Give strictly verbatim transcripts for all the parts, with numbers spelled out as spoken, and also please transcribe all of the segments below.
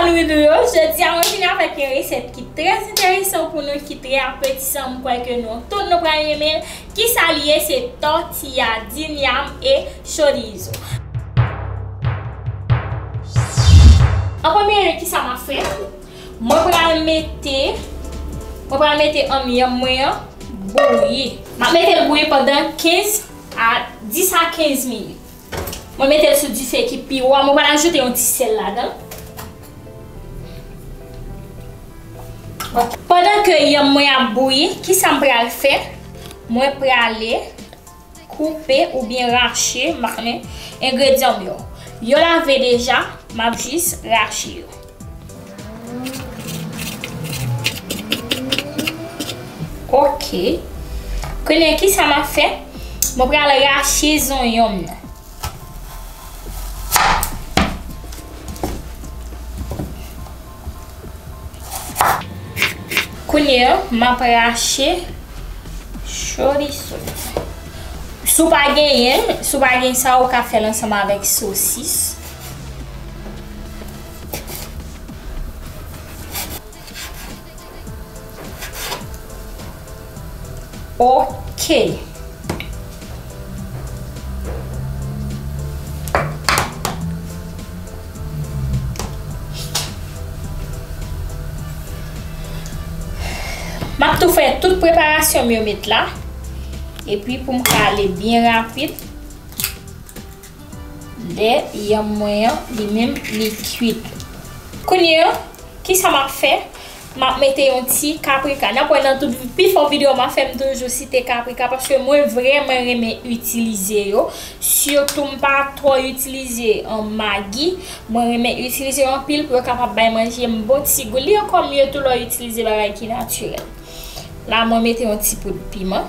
Wi, nou yo, jodi a mwen vin avèk yon resèt ki trè enteresan pou nou, ki trè apetisan, m kwè ke nou tout nou pral renmen l. Kisa li ye? Se tòtiya di nyanm e chorizo. An premye lye, kisa m ap fè? Mwen pral mete, mwen pral mete, um, yanm mwen an bouyi. M ap mete l bouyi pandan kenz a, dis a kenz minit. Mwen mete l sou dife ki pi wo a. Mwen pral ajoute yon ti sèl ladan l. Pandan ke yanm mwen ap bouyi, kisa m pral fè? Mwen prale koupe oubyen rache, m pa konnen, engredyan m yo. Yo lave deja, m ap jis rache yo. Ok. Kounye a, kisa m ap fè? Mwen pral rache zonyon m nan. Kounye a, m ap rache chorizo. Si w pa genyen, si w pa gen sa, ou ka fè l ansanm avèk sosis. Ok. M ap tou fè tout preparasyon m yo met la. Epi pou m ka ale byen rapid. Lè yanm mwen an, li menm, li kuit. Kounye a, kisa m ap fè? M ap mete yon ti paprika. N ap wè nan tout, pi fò videyo m ap fè, m toujou site paprika, paske mwen vrèman renmen itilize yo. Sitou m pa twò itilize, um, magi. Mwen renmen itilize yo anpil pou yo kapab bay manje m bon ti gou. Li ankò mye tou lè w itilize bagay ki natirèl. La, mwen mete yon ti poud piman.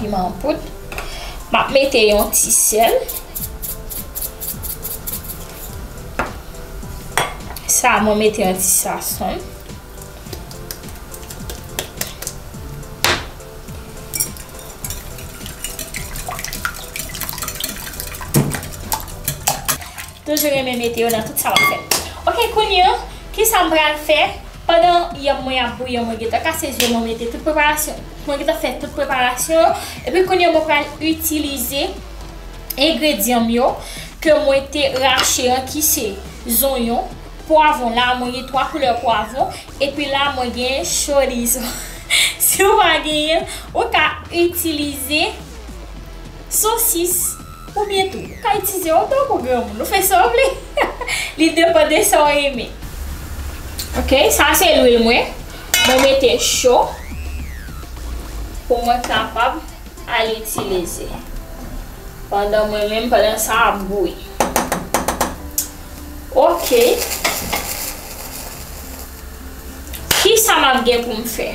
Piman an poud. M ap mete yon ti sèl. Sa, mwen mete yon ti sazon. Toujou renmen mete yo nan tout sa m ap fè. Ok, kounye a, kisa m pral fè? Pandan yanm mwen ap bouyi, mwen gentan kase zye, mwen mete tout preparasyon, mwen gentan fè tout preparasyon yo. Epi kounye a, mwen pral itilize engredyan m yo ke mwen te rache an, ki se zonyon, pwavwon. La, mwen gen twa koulè pwavwon. Epi la, mwen gen chorizo. Si w pa genyen, ou ka itilize sosis. Oubyen tou, ou ka itilize otan pou granmoun. Ou fè sa w vle. Li depann de sa w renmen. Ok, sa se lwil mwen. Mwen mete cho pou mwen kapab al itilize. Pandan mwen menm, pandan sa ap bouyi. Ok. Kisa m ap gen pou m fè?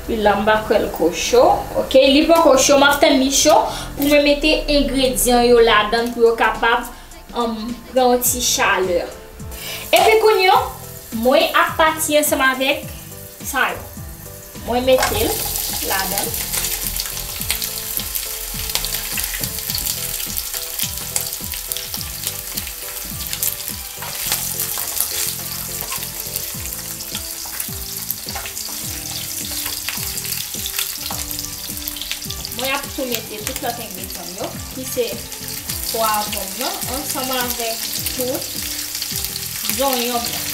Wi, la m pa kwè l ko cho. Ok, li poko cho, m ap tann li cho pou mwen mete engredyan yo ladan l pou yo kapab, um, pran yon ti chalè. Epi kounye a, mwen ap pati ansanm avèk sa yo. Mwen mete l ladan l. Mwen ap tou mete tout lòt engredyan m yo, ki se pwavwon m nan, ansanm avèk tout zonyon m nan.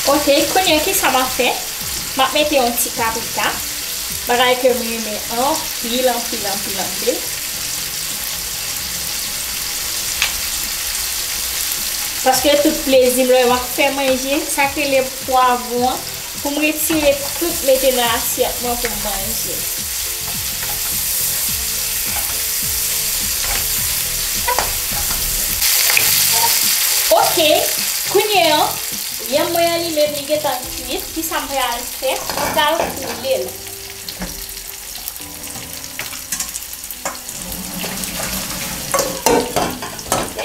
Ok, kounye a kisa m ap fè? M ap mete yon ti paprika. Bagay ke m renmen anpil, anpil, anpil, anpil. Paske tout plezi m lè m ap fè manje, sa k rele pwavwon an, pou m retire tout, mete nan asyèt mwen pou m manje. Ok, kounye a, yanm mwen an li menm li gentan kuit, kisa m pral fè? Mwen pral koule l. Ok.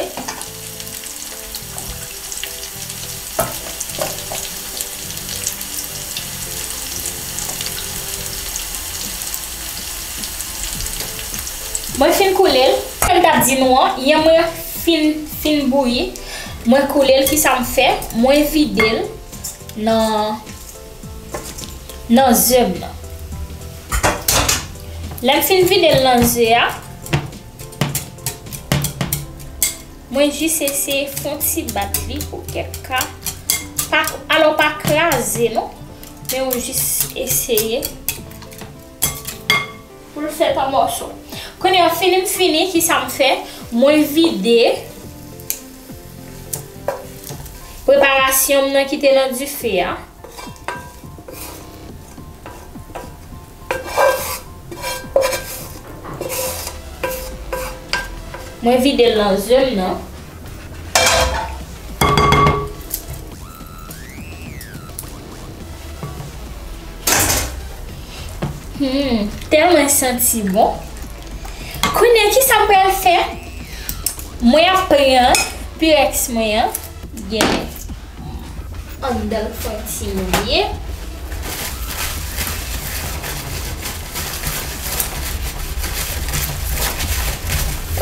Mwen fin koule l. Sa m t ap di nou an, yanm mwen fin, fin bouyi. Mwen koule l, kisa m fè? Mwen vide l nan, nan ze m nan. Lè m fin vide l nan ze a, mwen jis eseye fè yon ti bat li pou kèk ka. Pa, alò, pa kraze, non. Men ou jis eseye pou l fèt an mòso. Kounye a, fini m fini, kisa m fè? Mwen vide preparasyon m nan ki te nan dife a. Mwen vide l nan ze m nan. Hmm, tèlman santi bon. Kounye a, kisa m pral fè? Mwen ap pran Pyrex mwen an. Gen anndan l fè yon ti mouye.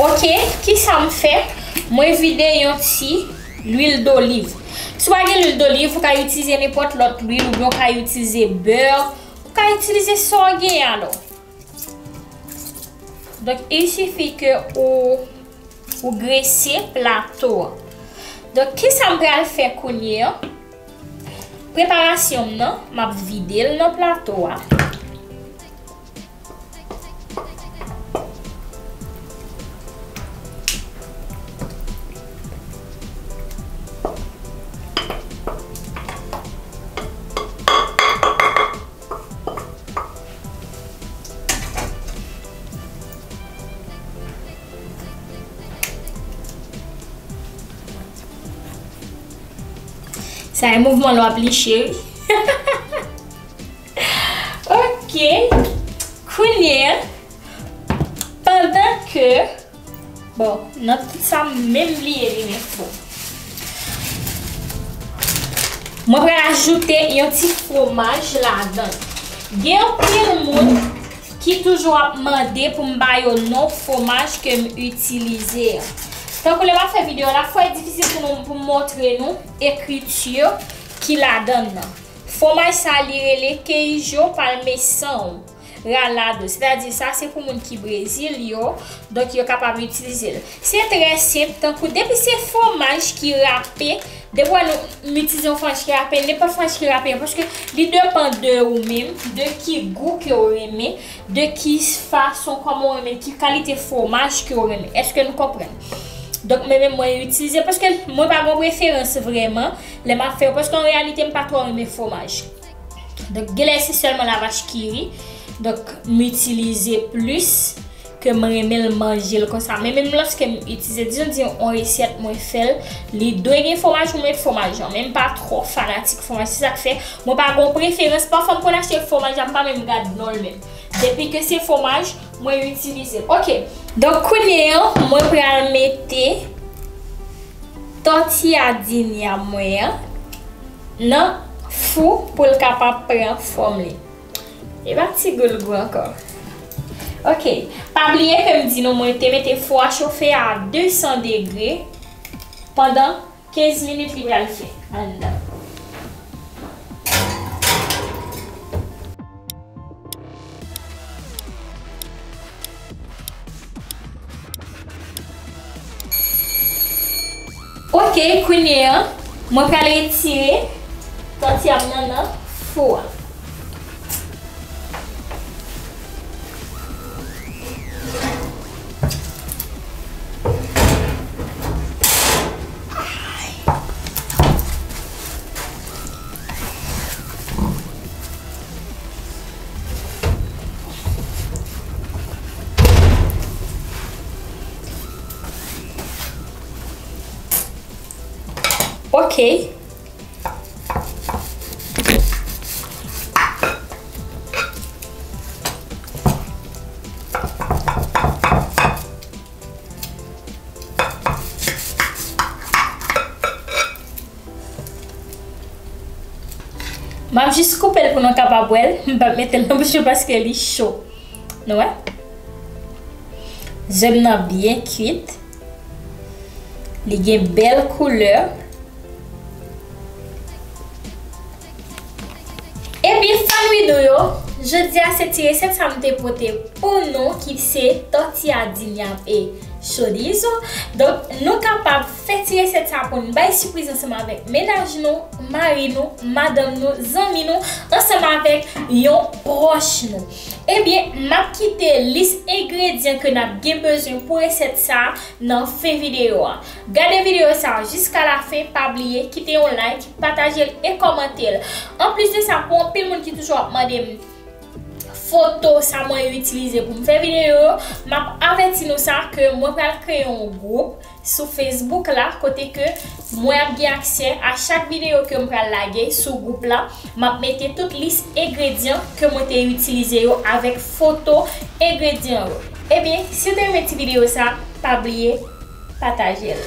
Ok, kisa m fè? Mwen vide yon ti lwil doliv. Si w pa gen lwil doliv, ou ka itilize nenpòt lòt lwil oubyen ou ka itilize bè. Ou ka itilize sa w gen alò. Donk, il sifi ke ou, ou grese plato a. Donk, kisa m pral fè kounye a? Preparasyon m nan, m ap vide l nan plato a. Sa e mouvman l w ap li, cheri. Ok. Kounye a, pandan ke, bon, nan tout sa, m menm bliye limen fou. Mwen pral ajoute yon ti fwomaj ladan l. Gen anpil moun ki toujou ap mande pou m ba yo non fwomaj ke m itilize a. Tankou lè m ap fè videyo la, fwa e difisil pou nou, pou m montre nou ekriti ki ladan l nan. Fwomaj sa, li rele queijo parmesão ralado. Sètadi, sa se pou moun ki Brezil yo, donk yo kapab itilize l. Se trè senp, tankou depi se fwomaj ki rape, depi w wè nou, m itilize yon fwomaj ki rape, nenpòt fwomaj ki rape, paske li depann de ou menm, de ki gou ke w renmen, de ki fason, kòman w renmen, ki kalite fwomaj ke w renmen. Èske nou konprann? Donk, mwen menm, mwen itilize, paske mwen pa gen preferans vrèman lè m ap fè yo, paske an reyalite, m pa twò renmen fwomaj. Donk, genlè se sèlman lavach ki ri. Donk, m itilize plis ke m renmen l manje l konsa. Men menm lòske m itilize, dizon di yon resèt mwen fè l, li dwe gen fwomaj, mwen met fwomaj an. Men m pa twò fanatik fwomaj, se sa k fè mwen pa gen preferans. Pafwa m konn achte fwomaj la, m pa menm gad non l menm. Depi ke se fwomaj, mwen itilize l. Ok. Donk, kounye a, mwen pral mete tòtiya di nya mwen an nan fou pou l kapab pran fòm li. E pa ti gou l gou ankò. Ok. Pa bliye ke m di nou, mwen te mete fou a chofe a de san degre pandan kenz minit li pral fè anndan. Ok, kounye a, mwen pral retire tòtiya m nan nan fou a. Ok. M ap jis koupe l pou nou kapab wè l. M p ap mete l nan bouch nou paske li cho. Nou wè? Zèb nan byen kwit. Li gen bèl koulè. Ebyen, fan Widoo yo, jodi a se ti resèt sa m te pote pou nou ki se tortilla de ñame e chorizo. Donk, nou kapab fè ti resèt sa pou n bay sipriz ansanm avèk mennaj nou, mari nou, madanm nou, zanmi nou, ansanm avèk yon pwòch nou. Ebyen, m ap kite lis engredyan ke n ap gen bezwen pou resèt sa a nan fen videyo a. Gade videyo sa a jiska lafen, pa bliye kite yon like, pataje l e kòmante l. Anplis de sa, pou anpil moun ki toujou ap mande m foto sa mwen itilize pou m fè videyo yo, m ap avèti nou sa ke mwen pral kreye yon gwoup sou Facebook la, kote ke mwen ap gen aksè a chak videyo ke m pral lage sou gwoup la. M ap mete tout lis engredyan ke mwen te itilize yo avèk foto engredyan yo. Ebyen, si w te renmen ti videyo sa, pa bliye pataje l.